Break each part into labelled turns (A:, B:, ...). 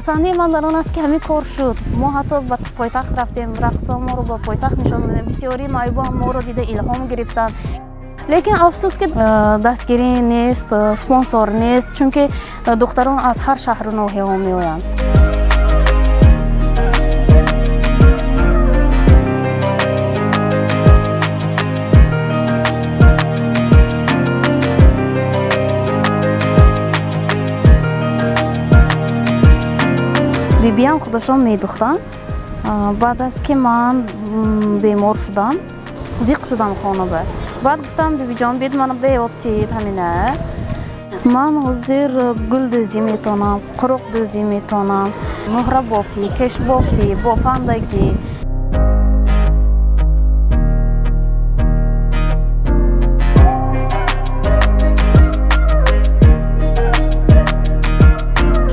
A: Хурсандии ман дар он аст, ки ҳамин кор шуд. Мо ҳатто ба пойтахт рафтем, рақсҳо моро ба пойтахт нишон додем. Бисёри маъюбон моро дида илҳом гирифтанд. Лекин афсӯс, ки дастгирӣ нест, спонсор нест, чунки духтарон аз ҳар шаҳру ноҳияҳо меоянд. Бибиям худашон медухтанд. Баъд аз ки ман бемор шудам, зиқ шудам хонада. Баъд гуфтам, бибиҷон, бид мана беёбтид ҳамина. Ман ҳозир гулдӯзӣ метавонам, қуруқдӯзӣ метавонам, муҳрабофӣ, кешбофӣ, бофандагӣ.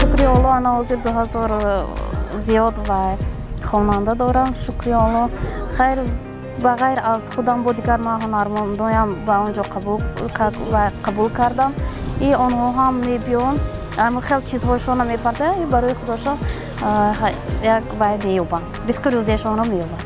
A: Шукри Алло, ана ҳозир 2000 зиёд ва хонанда дорам. Шукри Алло. Хайр, ба ғайр аз худам бо дигар ман ҳунармандоям ба он ҷо қабул кардам. И онҳо ҳам мебиёнд, хел чизҳояшонро мепартоянд, барои худошон як вай меёбанд, ризқу рӯзияшонро меёбанд.